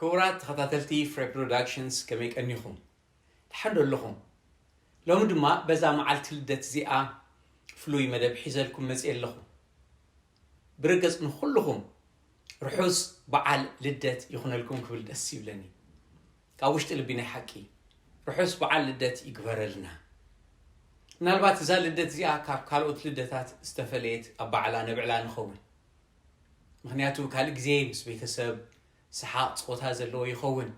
ክቡራት ተኸታተልቲ ፍሬ ፕሮዳክሽንስ፣ ከመይ ቀኒኹም? ደሓን ዶ ኣለኹም? ሎሚ ድማ በዛ መዓልቲ ልደት እዚኣ ፍሉይ መደብ ሒዘልኩም መፅእ ኣለኹ። ብርግፅ ንኹልኹም ርሑስ በዓል ልደት ይኹነልኩም ክብል ደስ ይብለኒ። ካብ ውሽጢ ልቢ ናይ ሓቂ ርሑስ በዓል ልደት ይግበረልና። ምናልባት እዛ ልደት እዚኣ ካብ ካልኦት ልደታት ዝተፈለየት ኣብ በዓላ ነብዕላ ንኸውን። ምኽንያቱ ካልእ ግዜ ምስ ቤተሰብ ሰሓቕ ጸወታ ዘለዎ ይኸውን።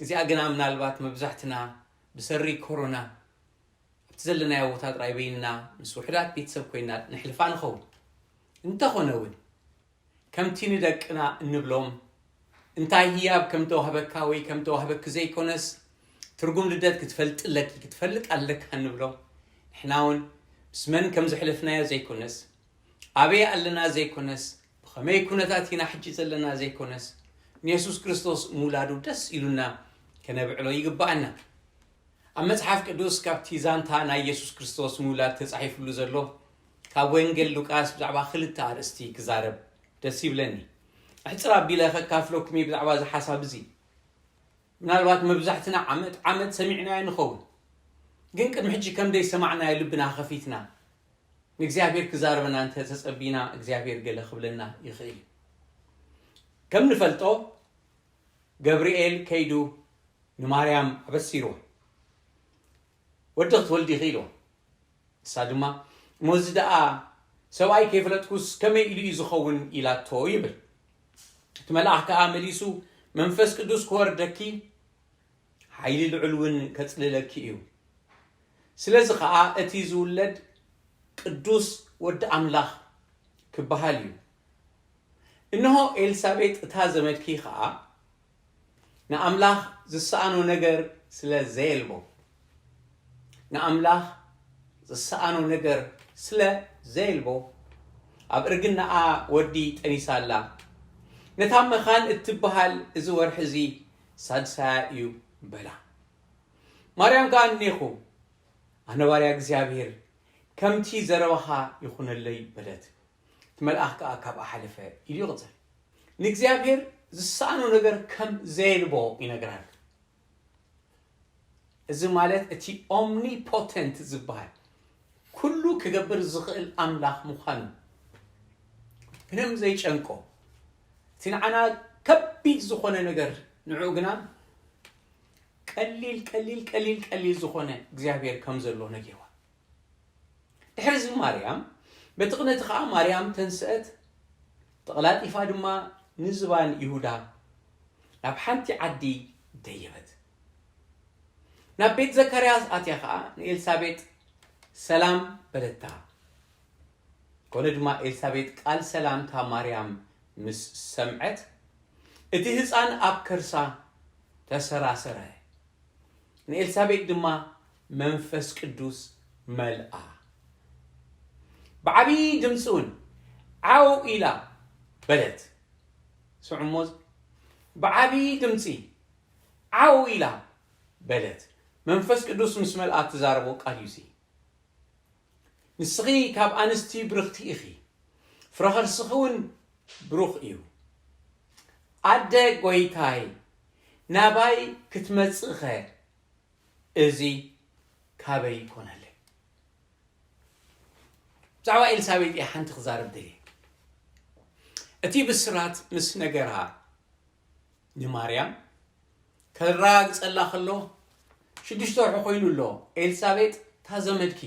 እዚኣ ግና ምናልባት መብዛሕትና ብሰሪ ኮሮና ኣብቲ ዘለናዮ ቦታ ጥራይ በይንና ምስ ውሑዳት ቤተሰብ ኮይና ነሕልፋ ንኸውን። እንተኾነ እውን ከምቲ ንደቅና እንብሎም እንታይ ህያብ ከም ተዋህበካ ወይ ከም ተዋህበኪ ዘይኮነስ ትርጉም ልደት ክትፈልጥ ኣለኪ ክትፈልጥ ኣለካ እንብሎ ንሕና እውን ምስ መን ከም ዘሕለፍናዮ ዘይኮነስ ኣበይ ኣለና ዘይኮነስ ብኸመይ ኩነታት ኢና ሕጂ ዘለና ዘይኮነስ ንየሱስ ክርስቶስ ምውላዱ ደስ ኢሉና ከነብዕሎ ይግባኣና። ኣብ መጽሓፍ ቅዱስ ካብቲ ዛንታ ናይ የሱስ ክርስቶስ ምውላድ ተጻሒፍሉ ዘሎ ካብ ወንጌል ሉቃስ ብዛዕባ ክልተ ኣርእስቲ ክዛረብ ደስ ይብለኒ። ኣሕጽር ኣቢለ ከካፍለኩም እየ ብዛዕባ እዚ ሓሳብ እዚ። ምናልባት መብዛሕትና ዓመት ዓመት ሰሚዕናዮ ንኸውን፣ ግን ቅድሚ ሕጂ ከም ዘይሰማዕናዮ ልብና ከፊትና ንእግዚኣብሔር ክዛረበና እንተ ተጸቢና እግዚኣብሔር ገለ ክብለና ይኽእል እዩ። ከም ንፈልጦ ገብርኤል ከይዱ ንማርያም ኣበሲርዋ። ወዲ ክትወልዲ ኢኺ ኢልዋ። ንሳ ድማ እሞ እዚ ደኣ ሰብኣይ ከይፈለጥኩስ ከመይ ኢሉ እዩ ዝኸውን ኢላቶ ይብል። እቲ መልኣኽ ከኣ መሊሱ መንፈስ ቅዱስ ክወርደኪ ሓይሊ ልዑል እውን ከጽልለኪ እዩ። ስለዚ ኸኣ እቲ ዝውለድ ቅዱስ ወዲ ኣምላኽ ክበሃል እዩ። እንሆ ኤልሳቤጥ እታ ዘመድኪ ኸኣ ንኣምላኽ ዝሰኣኖ ነገር ስለ ዘየልቦ ንኣምላኽ ዝሰኣኖ ነገር ስለ ዘየልቦ ኣብ እርግናኣ ወዲ ጠኒሳ ኣላ። ነታ መኻን እትበሃል እዚ ወርሒ እዚ ሳድሳያ እዩ በላ። ማርያም ከኣ እኔኹ ኣነ ባርያ እግዚኣብሔር ከምቲ ዘረባኻ ይኹነለይ በለት። እቲ መልኣኽ ከኣ ካብኣ ሓለፈ ኢሉ ይቕጽል። ንእግዚኣብሔር ዝሰኣኖ ነገር ከም ዘየልቦ ይነግረና። እዚ ማለት እቲ ኦምኒፖተንት ዝበሃል ኩሉ ክገብር ዝኽእል ኣምላኽ ምዃኑ ምንም ዘይጨንቆ እቲ ንዓና ከቢድ ዝኾነ ነገር ንዕኡ ግና ቀሊል ቀሊል ቀሊል ቀሊል ዝኾነ እግዚኣብሔር ከም ዘሎ ነጊርዋ። ድሕሪ እዚ ማርያም በቲ ቅነቲ ኸዓ ማርያም ተንስአት፣ ተቐላጢፋ ድማ ንዝባን ይሁዳ ናብ ሓንቲ ዓዲ ደየበት። ናብ ቤት ዘካርያስ ኣትያ ኸዓ ንኤልሳቤጥ ሰላም በለታ። ኮነ ድማ ኤልሳቤጥ ቃል ሰላምታ ማርያም ምስ ሰምዐት እቲ ህፃን ኣብ ከርሳ ተሰራሰረ። ንኤልሳቤጥ ድማ መንፈስ ቅዱስ መልኣ። ብዓብዪ ድምፂ እውን ዓው ኢላ በለት። ስምዑሞ፣ ብዓብዪ ድምፂ ዓው ኢላ በለት። መንፈስ ቅዱስ ምስ መልኣ እትዛረቦ ቃል እዩ እዚ። ንስኺ ካብ ኣንስቲ ብርኽቲ ኢኺ፣ ፍረ ኸርስኺ እውን ብሩኽ እዩ። ኣደ ጐይታይ፣ ናባይ ክትመጽእኸ እዚ ካበይ ይኮነለይ? ብዛዕባ ኤልሳቤጥ እየ ሓንቲ ክዛረብ ደልየ። እቲ ብስራት ምስ ነገራ ንማርያም ከረጋግጸላ ከሎ ሽዱሽተ ወርሒ ኮይኑ ኣሎ። ኤልሳቤጥ እታ ዘመድኪ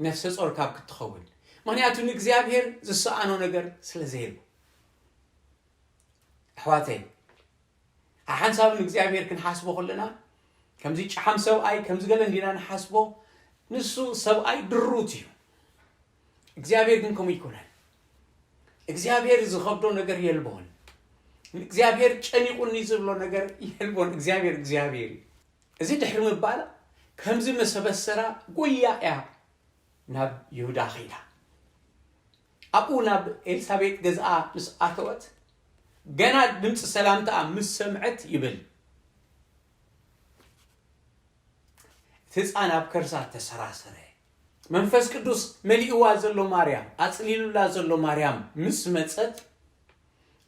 ነፍሰ ጾር ካብ ክትኸውን፣ ምኽንያቱ ንእግዚኣብሔር ዝሰኣኖ ነገር ስለ ዘየሎ። ኣሕዋተይ፣ ሓሓንሳብ ንእግዚኣብሔር ክንሓስቦ ከለና ከምዚ ጨሓም ሰብኣይ ከምዚ ገለ እንዲና ንሓስቦ። ንሱ ሰብኣይ ድሩት እዩ። እግዚኣብሔር ግን ከምኡ ይኮነን። እግዚኣብሔር ዝኸብዶ ነገር የልቦን። እግዚኣብሔር ጨኒቁኒ ዝብሎ ነገር የልቦን። እግዚኣብሔር እግዚኣብሔር እዩ። እዚ ድሕሪ ምባል ከምዚ መሰበሰራ ጎያ እያ ናብ ይሁዳ ኸይዳ። ኣብኡ ናብ ኤልሳቤጥ ገዝኣ ምስ ኣተወት ገና ድምፂ ሰላምታኣ ምስ ሰምዐት ይብል እቲ ህፃን ኣብ ከርሳ ተሰራሰረ። መንፈስ ቅዱስ መሊእዋ ዘሎ ማርያም፣ ኣፅሊሉላ ዘሎ ማርያም ምስ መፀት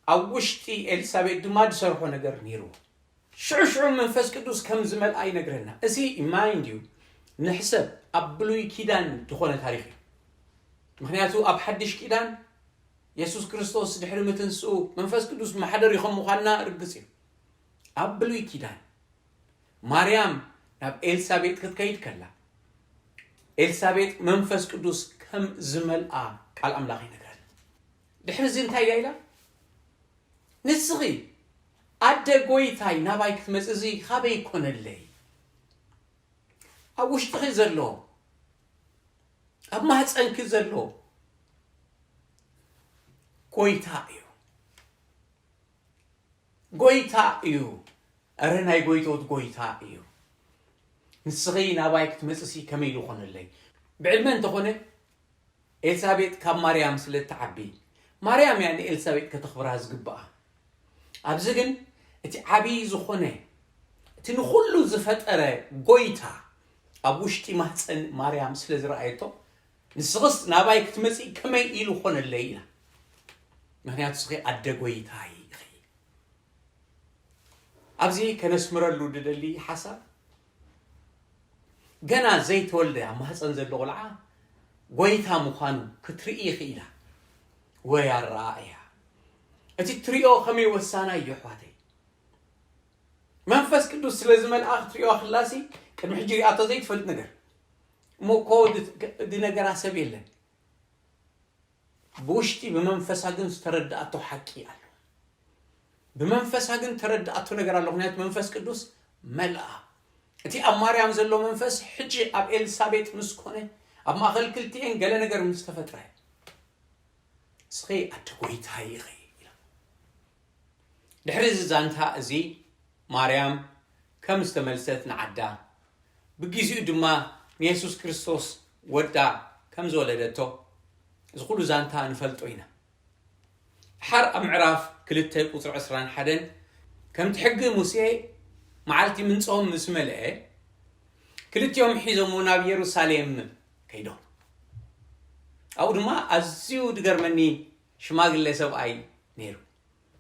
ኣብ ውሽጢ ኤልሳቤጥ ድማ ዝሰርሖ ነገር ነይሩ። ሽዑ ሽዑ መንፈስ ቅዱስ ከም ዝመልኣ ይነግረና። እዚ ማይንድ ዩ ንሕሰብ ኣብ ብሉይ ኪዳን ዝኾነ ታሪኽ እዩ። ምክንያቱ ኣብ ሓድሽ ኪዳን የሱስ ክርስቶስ ድሕሪ ምትንስኡ መንፈስ ቅዱስ መሓደሪ ከም ምዃንና ርግጽ እዩ። ኣብ ብሉይ ኪዳን ማርያም ናብ ኤልሳቤጥ ክትከይድ ከላ ኤልሳቤጥ መንፈስ ቅዱስ ከም ዝመልኣ ቃል ኣምላኽ ይነግረና። ድሕሪ እዚ እንታይ ኢላ? ንስኺ ኣደ ጎይታይ ናባይ ክትመጽእ እዚ ካበይ ይኮነለይ? ኣብ ውሽጥኺ ዘሎ፣ ኣብ ማህፀንኪ ዘሎ ጎይታ እዩ። ጎይታ እዩ። እረ ናይ ጎይቶት ጎይታ እዩ። ንስኺ ናባይ ክትመጽሲ ከመይ ይኾነለይ? ብዕድመ እንተኾነ ኤልሳቤጥ ካብ ማርያም ስለ እትዓቢ፣ ማርያም እያ ንኤልሳቤጥ ከተኽብራ ዝግብኣ። ኣብዚ ግን እቲ ዓብዪ ዝኾነ፣ እቲ ንኹሉ ዝፈጠረ ጎይታ ኣብ ውሽጢ ማህፀን ማርያም ስለ ዝረኣየቶ፣ ንስኽስ ናባይ ክትመፂ ከመይ ኢሉ ኾነለይ ኢላ። ምክንያቱ ንስኺ ኣደ ጎይታይ ኢኺ። ኣብዚ ከነስምረሉ ድደሊ ሓሳብ፣ ገና ዘይተወልደ ኣብ ማህፀን ዘሎ ቆልዓ ጎይታ ምዃኑ ክትርኢ ኢኺ ኢላ። ወይ ኣረኣእያ! እቲ ትሪኦ ከመይ ወሳናይ እዩ ኣሕዋተይ። መንፈስ ቅዱስ ስለ ዝመልኣ ክትሪኦ ክላሲ ቅድሚ ሕጂ ሪኣቶ ዘይትፈልጥ ነገር እሞ እኮ ድ- ድ ነገራ ሰብ የለን። ብውሽጢ ብመንፈሳ ግን ዝተረዳኣቶ ሓቂ ኣሎ። ብመንፈሳ ግን ተረዳኣቶ ነገር ኣሎ። ምክንያቱ መንፈስ ቅዱስ መልኣ። እቲ ኣብ ማርያም ዘሎ መንፈስ ሕጂ ኣብ ኤልሳቤጥ ምስ ኮነ፣ ኣብ ማእኸል ክልቲኤን ገለ ነገር ምስ ተፈጥረ፣ እስኺ ኣደ ጎይታይ ኢኺ ኢላ። ድሕሪ እዚ ዛንታ እዚ ማርያም ከም ዝተመልሰት ንዓዳ፣ ብግዜኡ ድማ ንየሱስ ክርስቶስ ወዳ ከም ዝወለደቶ፣ እዚ ኩሉ ዛንታ ንፈልጦ ኢና። ድሓር ኣብ ምዕራፍ ክልተ ቁጽሪ ዕስራን ሓደን፣ ከምቲ ሕጊ ሙሴ መዓልቲ ምንጽኦም ምስ መልአ፣ ክልቲኦም ሒዞምዎ ናብ የሩሳሌም ከይዶም። ኣብኡ ድማ ኣዝዩ ዝገርመኒ ሽማግለ ሰብኣይ ነይሩ።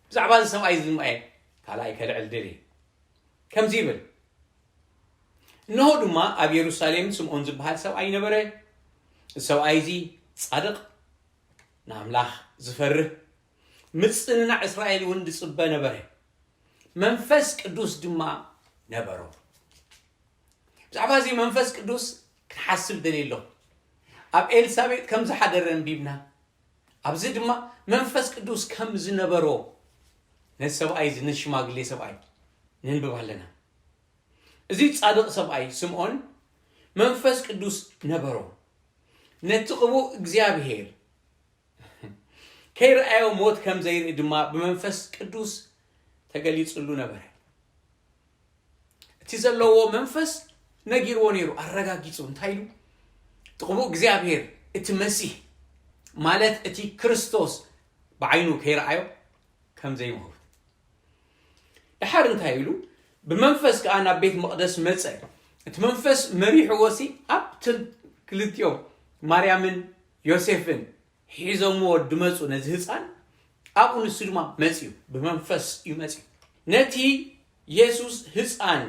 ብዛዕባ እዚ ሰብኣይ እዚ ድማ እየ ካልኣይ ከልዕል ደልየ። ከምዚ ይብል፣ እንሆ ድማ ኣብ የሩሳሌም ስምዖን ዝበሃል ሰብኣይ ነበረ። እዚ ሰብኣይ እዚ ጻድቕ፣ ንኣምላኽ ዝፈርህ፣ ምጽንናዕ እስራኤል እውን ዝጽበ ነበረ። መንፈስ ቅዱስ ድማ ነበሮ። ብዛዕባ እዚ መንፈስ ቅዱስ ክንሓስብ ደልየ ኣለኹ። ኣብ ኤልሳቤጥ ከም ዝሓደረ ኣንቢብና፣ ኣብዚ ድማ መንፈስ ቅዱስ ከም ዝነበሮ ነቲ ሰብኣይ እዚ፣ ነቲ ሽማግሌ ሰብኣይ ነንብብ ኣለና። እዚ ጻድቕ ሰብኣይ ስምዖን መንፈስ ቅዱስ ነበሮ። ነቲ ቅቡእ እግዚኣብሔር ከይረኣዮ ሞት ከም ዘይርኢ ድማ ብመንፈስ ቅዱስ ተገሊጽሉ ነበረ። እቲ ዘለዎ መንፈስ ነጊርዎ ነይሩ፣ ኣረጋጊጹ። እንታይ ኢሉ? እቲ ቅቡእ እግዚኣብሔር፣ እቲ መሲህ፣ ማለት እቲ ክርስቶስ ብዓይኑ ከይረኣዮ ከም ዘይመውት። ድሓር እንታይ ኢሉ? ብመንፈስ ከኣ ናብ ቤት መቕደስ መጸ። እቲ መንፈስ መሪሕዎ ሲ ኣብተን ክልቲኦም ማርያምን ዮሴፍን ሒዞምዎ ድመጹ ነዚ ህፃን፣ ኣብኡ ንሱ ድማ መጺኡ፣ ብመንፈስ እዩ መጺኡ። ነቲ የሱስ ህፃን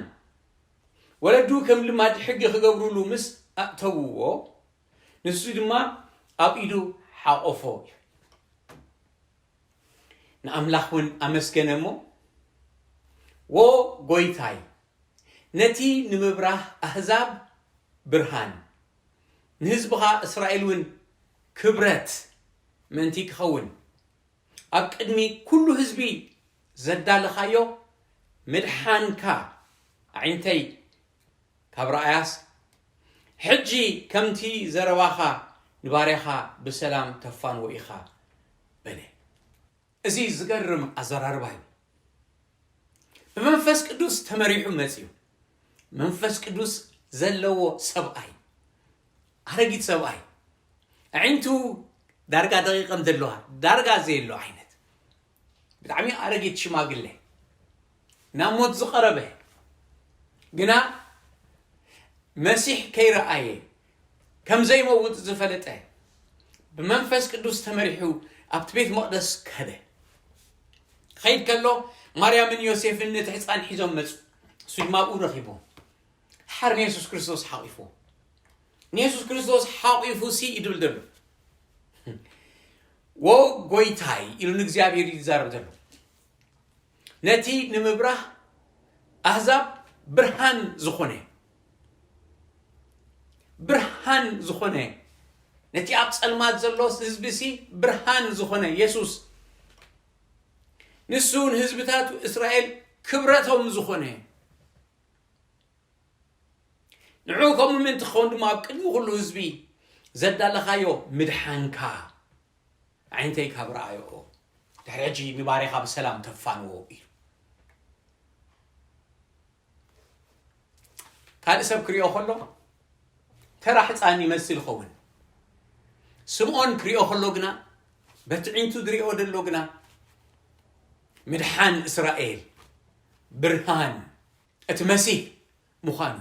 ወለዱ ከም ልማድ ሕጊ ክገብሩሉ ምስ ኣእተውዎ፣ ንሱ ድማ ኣብ ኢዱ ሓቆፎ። ንኣምላኽ እውን ኣመስገነ እሞ፣ "ዎ ጎይታይ፣ ነቲ ንምብራህ ኣህዛብ ብርሃን፣ ንህዝብኻ እስራኤል እውን ክብረት ምእንቲ ክኸውን፣ ኣብ ቅድሚ ኩሉ ህዝቢ ዘዳለኻዮ ምድሓንካ ኣዒንተይ ካብ ረኣያስ፣ ሕጂ ከምቲ ዘረባኻ ንባርያኻ ብሰላም ተፋንዎ ኢኻ" በለ። እዚ ዝገርም ኣዘራርባ እዩ። ብመንፈስ ቅዱስ ተመሪሑ መጺኡ። መንፈስ ቅዱስ ዘለዎ ሰብኣይ፣ ኣረጊት ሰብኣይ፣ ኣዒንቱ ዳርጋ ደቂቐን ዘለዋ፣ ዳርጋ ዘየሎ ዓይነት፣ ብጣዕሚ ኣረጊት ሽማግለ፣ ናብ ሞት ዝቐረበ፣ ግና መሲሕ ከይረኣየ ከም ዘይመውት ዝፈለጠ፣ ብመንፈስ ቅዱስ ተመሪሑ ኣብቲ ቤት መቕደስ ከደ። ኸይድ ከሎ ማርያምን ዮሴፍን ነቲ ህፃን ሒዞም መፁ። እሱ ድማ ኣብኡ ረኺቡ ሓር ንየሱስ ክርስቶስ ሓቂፉ። ንየሱስ ክርስቶስ ሓቂፉ ሲ ይድብል ዘሎ። ወ ጎይታይ ኢሉ ንእግዚኣብሔር ይዛረብ ዘሎ። ነቲ ንምብራህ ኣህዛብ ብርሃን ዝኾነ፣ ብርሃን ዝኾነ፣ ነቲ ኣብ ጸልማት ዘሎ ህዝቢ ሲ ብርሃን ዝኾነ የሱስ፣ ንሱ ንህዝብታቱ እስራኤል ክብረቶም ዝኾነ፣ ንዑ ከምኡ ምእንቲ ክኸውን ድማ ኣብ ቅድሚ ኩሉ ህዝቢ ዘዳለኻዮ ምድሓንካ ኣዒንተይ ካብ ረኣዮኦ ድሕሪ ሕጂ ንባርያኻ ብሰላም ተፋንዎ ኢሉ። ካልእ ሰብ ክሪኦ ከሎ ተራ ሕፃን ይመስል ይኸውን። ስምዖን ክሪኦ ከሎ ግና በቲ ዒንቱ ዝሪኦ ዘሎ ግና ምድሓን እስራኤል ብርሃን እቲ መሲህ ምዃኑ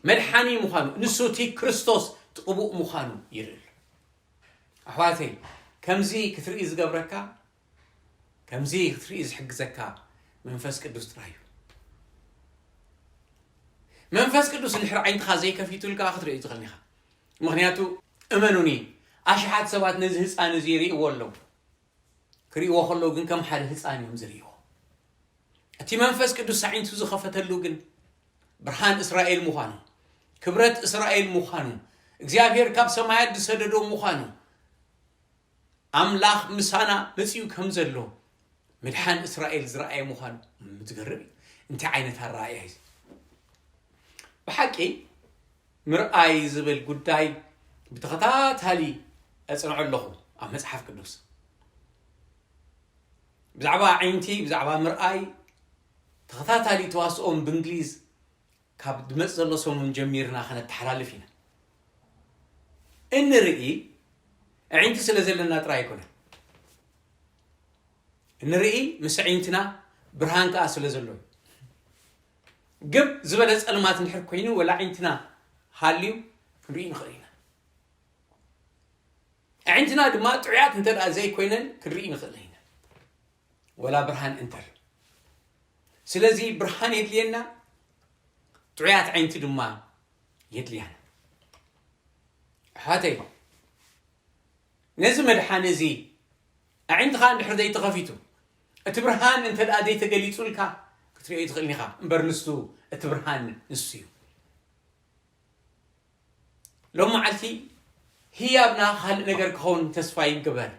መድሓኒ ምዃኑ ንሱ እቲ ክርስቶስ እቲ ቅቡእ ምዃኑ ይርኢ ኣሎ። ኣሕዋተይ ከምዚ ክትርኢ ዝገብረካ ከምዚ ክትርኢ ዝሕግዘካ መንፈስ ቅዱስ ጥራይ እዩ። መንፈስ ቅዱስ እንድሕር ዓይንትኻ ዘይከፊቱልካ ክትርኢ ትኽእል ኢኻ። ምኽንያቱ እመኑኒ ኣሽሓት ሰባት ነዚ ህፃን እዚ ይርእይዎ ኣለዉ። ክርእይዎ ከለዉ ግን ከም ሓደ ህፃን እዮም ዝርእይዎ። እቲ መንፈስ ቅዱስ ኣዒንቱ ዝኸፈተሉ ግን ብርሃን እስራኤል ምዃኑ፣ ክብረት እስራኤል ምዃኑ፣ እግዚኣብሔር ካብ ሰማያት ዝሰደዶ ምዃኑ፣ ኣምላኽ ምሳና መጺኡ ከም ዘሎ ምድሓን እስራኤል ዝረኣየ ምዃኑ ዝገርም እዩ። እንታይ ዓይነት ኣረኣእያ እዩ እዚ? ብሓቂ ምርኣይ ዝብል ጉዳይ ብተኸታታሊ እጽንዖ ኣለኹ ኣብ መጽሓፍ ቅዱስ። ብዛዕባ ኣዒንቲ ብዛዕባ ምርኣይ ተኸታታሊ ተዋስኦም ብእንግሊዝ ካብ ዝመጽእ ዘሎ ሰሙን ጀሚርና ከነተሓላልፍ ኢና። እንርኢ ኣዒንቲ ስለ ዘለና ጥራይ ኣይኮነን። እንርኢ ምስ ኣዒንትና ብርሃን ከኣ ስለ ዘሎ እዩ። ግብ ዝበለ ጸልማት እንድሕር ኮይኑ ወላ ኣዒንትና ሃልዩ ክንርኢ ንኽእል ኢና። ኣዒንትና ድማ ጥዑያት እንተ ደኣ ዘይኮይነን ክንርኢ ንኽእል ኢና። ወላ ብርሃን እንተር ስለዚ ብርሃን የድልየና፣ ጥዑያት ዓይንቲ ድማ የድልያና። ኣሕዋተይ ነዚ መድሓኒ እዚ ኣዒንትኻ እንድሕር ዘይተኸፊቱ እቲ ብርሃን እንተ ደኣ ዘይተገሊጹልካ ክትሪኦ ይትኽእል ኢኻ እምበር ንሱ እቲ ብርሃን ንሱ እዩ። ሎም መዓልቲ ህያብና ካልእ ነገር ክኸውን ተስፋ ይግበር።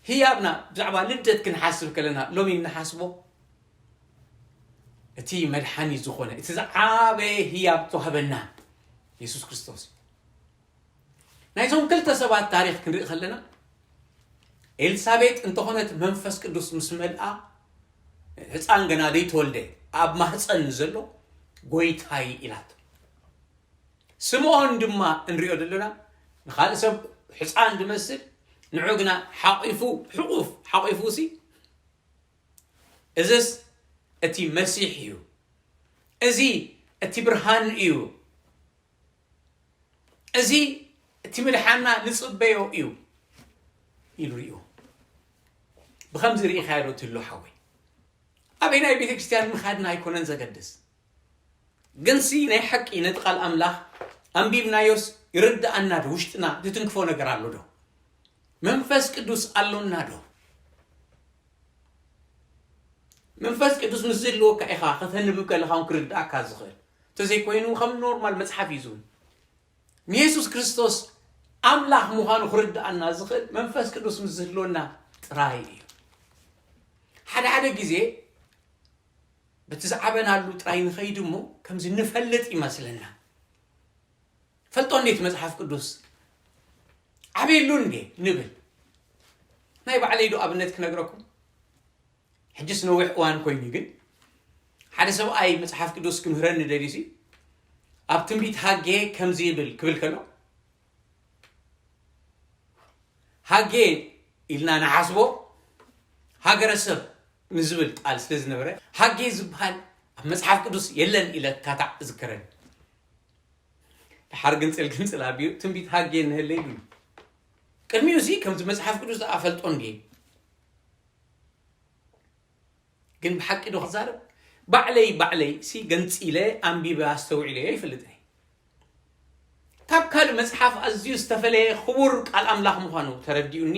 ህያብና ብዛዕባ ልደት ክንሓስብ ከለና ሎሚ እንሓስቦ እቲ መድሓኒ ዝኾነ እቲ ዝዓበየ ህያብ ተዋህበና የሱስ ክርስቶስ እዩ። ናይዞም ክልተ ሰባት ታሪኽ ክንርኢ ከለና ኤልሳቤጥ እንተኾነት መንፈስ ቅዱስ ምስ መልኣ ህፃን ገና ዘይተወልደ ኣብ ማህፀን ዘሎ ጎይታይ ኢላቶ። ስምዖን ድማ እንሪኦ ዘለና ንኻልእ ሰብ ሕፃን ዝመስል ንዑ ግና ሓቂፉ ሕቑፍ ሓቂፉ ሲ እዝስ እቲ መሲሕ እዩ፣ እዚ እቲ ብርሃን እዩ፣ እዚ እቲ ምድሓና ንፅበዮ እዩ ኢሉ ሪእዎ። ብኸምዚ ርኢኻዮ ዶ ትህሉ ሓወይ? ኣበይ ናይ ቤተ ክርስቲያን ምኻድና ኣይኮነን ዘገድስ። ግንሲ ናይ ሓቂ ነቲ ቃል ኣምላኽ ኣንቢብናዮስ ይርድኣና ዶ? ውሽጥና ዝትንክፎ ነገር ኣሎ ዶ? መንፈስ ቅዱስ ኣሎና ዶ? መንፈስ ቅዱስ ምስ ዝህልወካ ኢኻ ከተንብብ ከለኻ እውን ክርድኣካ ዝኽእል። እንተዘይኮይኑ ከም ኖርማል መጽሓፍ እዩ ዝብል። ንየሱስ ክርስቶስ ኣምላኽ ምዃኑ ክርድኣና ዝኽእል መንፈስ ቅዱስ ምስ ዝህልወና ጥራይ እዩ። ሓደ ሓደ ግዜ በቲ ዝዓበናሉ ጥራይ ንኸይድ እሞ ከምዚ ንፈልጥ ይመስለና። ፈልጦ እንዴት መጽሓፍ ቅዱስ ዓብየሉ እንዴ ንብል። ናይ ባዕለይ ዶ ኣብነት ክነግረኩም? ሕጅስ ነዊሕ እዋን ኮይኑ ግን ሓደ ሰብኣይ መጽሓፍ ቅዱስ ክምህረኒ ደሊሲ ኣብ ትንቢት ሃጌ ከምዚ ይብል ክብል ከሎ ሃጌ ኢልና ንሓስቦ ሃገረሰብ ንዝብል ቃል ስለ ዝነበረ ሃጌ ዝበሃል ኣብ መጽሓፍ ቅዱስ የለን ኢለ ካታዕ እዝከረኒ። ድሓር ግንጽል ግንጽል ኣቢሉ ትንቢት ሃጌ እንሀለ ኢሉ ቅድሚኡ እዚ ከምዚ መጽሓፍ ቅዱስ ዝኣፈልጦ እንድየ ግን ብሓቂ ዶ ክዛረብ? ባዕለይ ባዕለይ ሲ ገንፂለ ኣንቢበ ኣስተውዒለዮ ይፈልጥ እየ። ካብ ካልእ መጽሓፍ ኣዝዩ ዝተፈለየ ክቡር ቃል ኣምላኽ ምዃኑ ተረዲኡኒ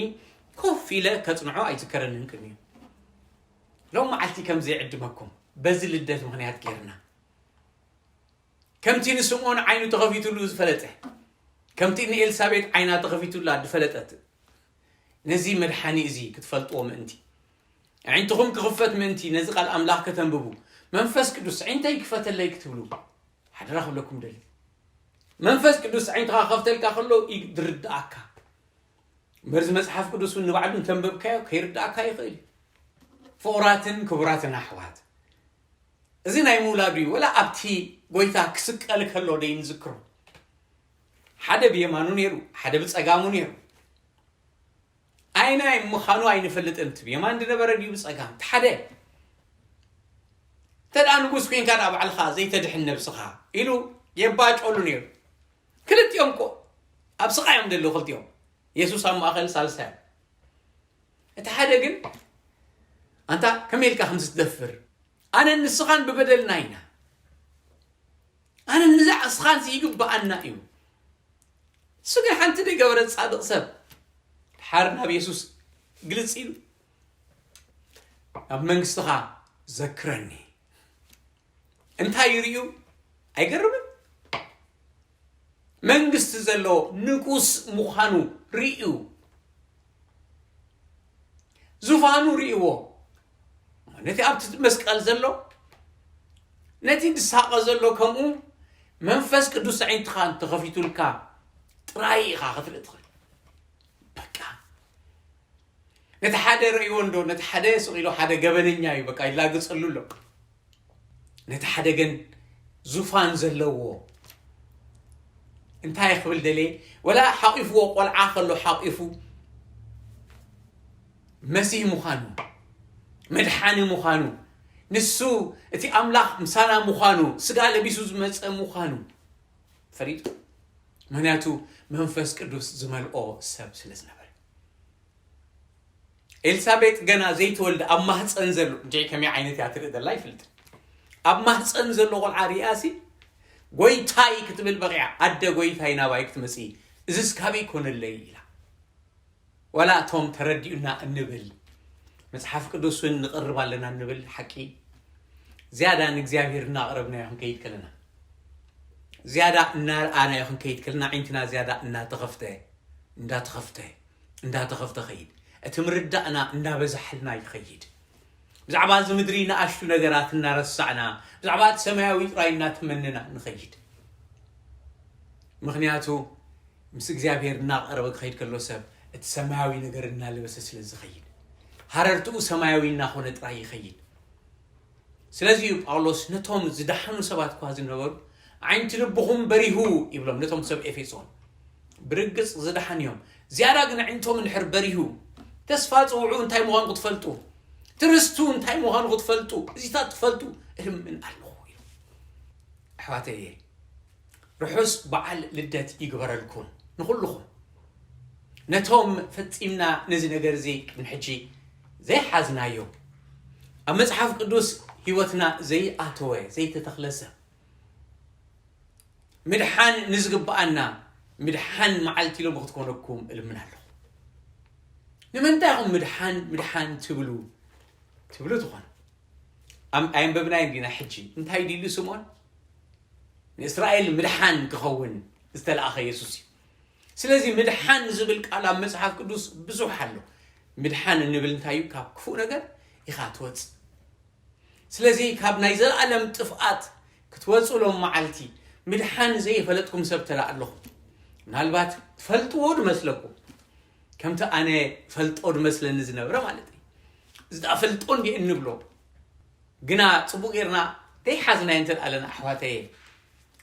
ኮፍ ኢለ ከጽንዖ ኣይዝከረንን ቅድሚኡ። ሎም መዓልቲ ከም ዘይዕድመኩም በዚ ልደት ምኽንያት ጌርና፣ ከምቲ ንስምዖን ዓይኑ ተኸፊቱሉ ዝፈለጠ፣ ከምቲ ንኤልሳቤጥ ዓይና ተኸፊቱላ ዝፈለጠት፣ ነዚ መድሓኒ እዚ ክትፈልጥዎ ምእንቲ፣ ኣዒንትኹም ክኽፈት ምእንቲ፣ ነዚ ቃል ኣምላኽ ከተንብቡ፣ መንፈስ ቅዱስ ኣዒንተይ ክፈተለይ ክትብሉ ሓደራ ክብለኩም ደሊ። መንፈስ ቅዱስ ኣዒንትኻ ከፍተልካ ከሎ እዩ ዝርድኣካ። እምበር እዚ መጽሓፍ ቅዱስ እውን ንባዕሉ እንተንበብካዮ ከይርድኣካ ይኽእል እዩ። ፍቑራትን ክቡራትን ኣሕዋት፣ እዚ ናይ ምውላዱ እዩ። ወላ ኣብቲ ጎይታ ክስቀል ከሎ ደይ ንዝክሮ፣ ሓደ ብየማኑ ነይሩ፣ ሓደ ብጸጋሙ ነይሩ። ኣይናይ ምዃኑ ኣይንፈልጥን። እቲ ብየማን ዝነበረ ድዩ ብጸጋም? እቲ ሓደ። እንተ ደኣ ንጉስ ኮይንካ ደኣ ባዕልኻ ዘይተድሕን ነብስኻ ኢሉ የባጨሉ ነይሩ። ክልቲኦም እኮ ኣብ ስቓይ እዮም ዘለዉ ክልቲኦም። የሱስ ኣብ ማእኸል ሳልሳዮም። እቲ ሓደ ግን ኣንታ ከመይ ኢልካ ከምዚ ትደፍር? ኣነን ንስኻን ብበደልና ኢና። ኣነ ንዛ እስኻንሲ ይግብኣና እዩ። እሱ ግን ሓንቲ ዘይገበረ ጻድቕ ሰብ ድሓር ናብ የሱስ ግልጽ ኢሉ ናብ መንግስትኻ ዘክረኒ እንታይ ይርእዩ? ኣይገርምን? መንግስቲ ዘለዎ ንጉስ ምዃኑ ርእዩ፣ ዙፋኑ ርእይዎ። ነቲ ኣብቲ መስቀል ዘሎ፣ ነቲ ዝሳቐ ዘሎ ከምኡ መንፈስ ቅዱስ ኣዒንትኻ እንተኸፊቱልካ ጥራይ ኢኻ ክትርኢ ትኽእል። በቃ ነቲ ሓደ ርእይዎ እንዶ፣ ነቲ ሓደ ስቕ ኢሉ ሓደ ገበነኛ እዩ በቃ ይላገጸሉ ኣሎ። ነቲ ሓደ ግን ዙፋን ዘለዎ እንታይ ክብል ደልየ? ወላ ሓቂፍዎ ቆልዓ ከሎ ሓቂፉ መሲህ ምዃኑ፣ መድሓኒ ምዃኑ፣ ንሱ እቲ ኣምላኽ ምሳና ምዃኑ፣ ስጋ ለቢሱ ዝመጸ ምዃኑ ፈሊጡ። ምኽንያቱ መንፈስ ቅዱስ ዝመልኦ ሰብ ስለ ዝነበረ። ኤልሳቤጥ ገና ዘይተወልደ ኣብ ማህፀን ዘሎ፣ እንጂ ከመይ ዓይነት እያ ትርኢ ዘላ ይፍልጥ። ኣብ ማህፀን ዘሎ ቆልዓ ሪኣሲ ጎይታይ ክትብል በቂዓ፣ ኣደ ጎይታይ ናባይ ክትመፂ፣ እዝስ ካበይ ኮነለይ ኢላ። ዋላ እቶም ተረዲኡና እንብል፣ መጽሓፍ ቅዱስ እውን ንቕርብ ኣለና እንብል ሓቂ፣ ዝያዳ ንእግዚኣብሔር እናቕረብናዮ ክንከይድ ከለና፣ ዝያዳ እናርኣናዮ ክንከይድ ከለና፣ ዓይንትና ዝያዳ እናተኸፍተ፣ እንዳተኸፍተ፣ እንዳተኸፍተ ኸይድ። እቲ ምርዳእና እንዳበዛሕልና ይኸይድ። ብዛዕባ እዚ ምድሪ ንኣሽቱ ነገራት እናረሳዕና፣ ብዛዕባ እቲ ሰማያዊ ጥራይ እናተመነና ንኸይድ። ምኽንያቱ ምስ እግዚኣብሔር እናቐረበ ክኸይድ ከሎ ሰብ እቲ ሰማያዊ ነገር እናለበሰ ስለ ዝኸይድ፣ ሃረርትኡ ሰማያዊ እናኾነ ጥራይ ይኸይድ። ስለዚ እዩ ጳውሎስ ነቶም ዝደሓኑ ሰባት እኳ ዝነበሩ፣ "ዓይንቲ ልብኹም በሪሁ" ይብሎም ነቶም ሰብ ኤፌሶን። ብርግጽ ዝደሓኑ እዮም። ዝያዳ ግን ኣዒንቶም እንድሕር በሪሁ፣ ተስፋ ጽውዑ እንታይ ምዃኑ ክትፈልጡ፣ ትርስቱ እንታይ ምዃኑ ክትፈልጡ፣ እዚታት ትፈልጡ እልምን ኣለኹ ኢሉ። ኣሕዋተየ፣ ርሑስ በዓል ልደት ይግበረልኩም ንኹልኹም። ነቶም ፈጺምና ነዚ ነገር እዚ ቅድሚ ሕጂ ዘይሓዝናዮ፣ ኣብ መጽሓፍ ቅዱስ ህይወትና ዘይኣተወ፣ ዘይተተኽለ ሰብ፣ ምድሓን ንዝግብኣና ምድሓን መዓልቲ ሎሚ ክትኮነኩም እልምን ኣለኹ። ንምንታይ ኢኹም ምድሓን፣ ምድሓን ትብሉ? ትብሉ ትኾኑ። ኣም-፣ ኣየንበብናዮን ዲና ሕጂ? እንታይ ድዩ ኢሉ ስምዖን? ንእስራኤል ምድሓን ክኸውን ዝተላእኸ የሱስ እዩ። ስለዚ ምድሓን ዝብል ቃል ኣብ መጽሓፍ ቅዱስ ብዙሕ ኣሎ። ምድሓን እንብል እንታይ እዩ? ካብ ክፉእ ነገር ኢኻ ትወጽእ። ስለዚ ካብ ናይ ዘለኣለም ጥፍኣት ክትወጹ ሎም መዓልቲ ምድሓን ዘይፈለጥኩም ሰብ ተላ ኣለኹም። ምናልባት ትፈልጥዎ ድመስለኩም። ከምቲ ኣነ ፈልጦ ድመስለኒ ዝነበረ ማለት እዩ። እዚ ደኣ ፈልጦ እንዲ እንብሎ። ግና ጽቡቕ ጌርና ዘይሓዝናዮ እንተ ኣለና ኣሕዋተየ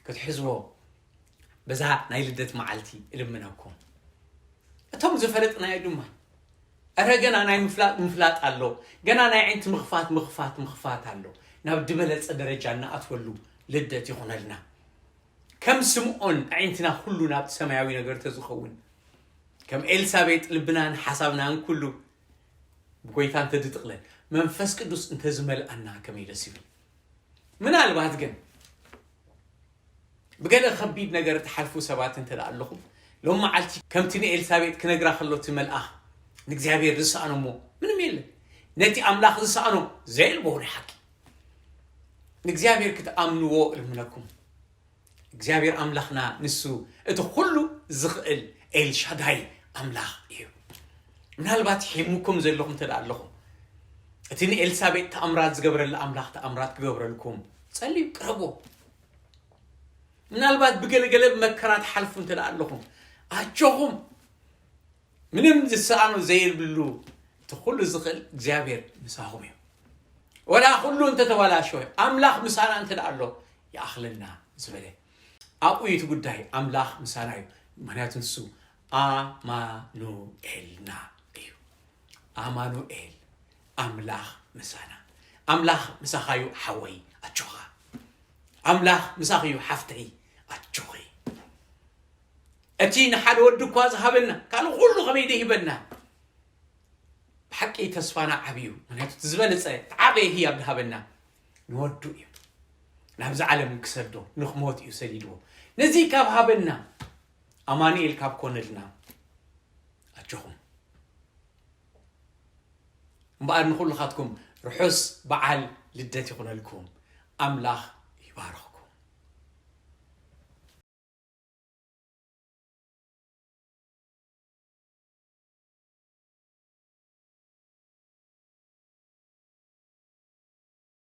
ክትሕዝዎ በዛ ናይ ልደት መዓልቲ እልምነኩም። እቶም ዝፈለጥናዮ ድማ፣ እረ ገና ናይ ምፍላጥ ምፍላጥ ኣሎ፣ ገና ናይ ዓይንቲ ምኽፋት ምኽፋት ምኽፋት ኣሎ። ናብ ዝበለጸ ደረጃ እናኣትወሉ ልደት ይኹነልና። ከም ስምዖን ኣዒንትና ኩሉ ናብቲ ሰማያዊ ነገር ተዝኸውን፣ ከም ኤልሳቤጥ ልብናን ሓሳብናን ኩሉ ብጎይታ እንተድጥቕለል፣ መንፈስ ቅዱስ እንተዝመልኣና ከመይ ደስ ይብል። ምናልባት ግን ብገለ ከቢድ ነገር ትሓልፉ ሰባት እንተ ደኣ ኣለኹም፣ ሎም መዓልቲ ከምቲ ንኤልሳቤጥ ክነግራ ከሎ እቲ መልኣኽ ንእግዚኣብሔር ዝሰኣኖ እሞ ምንም የለን። ነቲ ኣምላኽ ዝሰኣኖ ዘየልቦ ናይ ሓቂ ንእግዚኣብሔር ክትኣምንዎ እልምነኩም። እግዚኣብሔር ኣምላኽና ንሱ እቲ ኩሉ ዝኽእል ኤልሻዳይ ኣምላኽ እዩ። ምናልባት ሒሙኩም ዘለኹም እንተ ደኣ ኣለኹም፣ እቲ ንኤልሳቤጥ ተኣምራት ዝገብረላ ኣምላኽ ተኣምራት ክገብረልኩም ጸልዩ፣ ቅረቦ። ምናልባት ብገለገለ መከራ ትሓልፉ እንተ ደኣ ኣለኹም፣ ኣጆኹም። ምንም ዝሰኣኖ ዘይብሉ እቲ ኩሉ ዝኽእል እግዚኣብሔር ምሳኹም እዩ። ወላ ኩሉ እንተተባላሸወ ኣምላኽ ምሳና እንተ ደኣ ኣሎ ይኣኽለና ዝበለ ኣብኡ እዩ እቲ ጉዳይ። ኣምላኽ ምሳና እዩ። ምክንያቱ ንሱ ኣማኑኤልና እዩ። ኣማኑኤል ኣምላኽ ምሳና። ኣምላኽ ምሳኻዩ ሓወይ ኣጆኻ። ኣምላኽ ምሳኽዩ ሓፍተይ ኣጆኺ። እቲ ንሓደ ወዲ እኳ ዝሃበና ካልእ ኩሉ ከመይ ደይህበና። ብሓቂ ተስፋና ዓብዩ። ምክንያቱ እቲ ዝበለጸ እቲ ዓበየ ህያብ ዝሃበና ንወዱ እዩ። ናብዚ ዓለም ክሰዶ ንክሞት እዩ ሰዲድዎ። ነዚ ካብ ሃበና ኣማኑኤል ካብ ኮነልና ኣጆኹም። እምበኣር ንኹልኻትኩም ርሑስ በዓል ልደት ይኹነልኩም። ኣምላኽ ይባርኽኩም።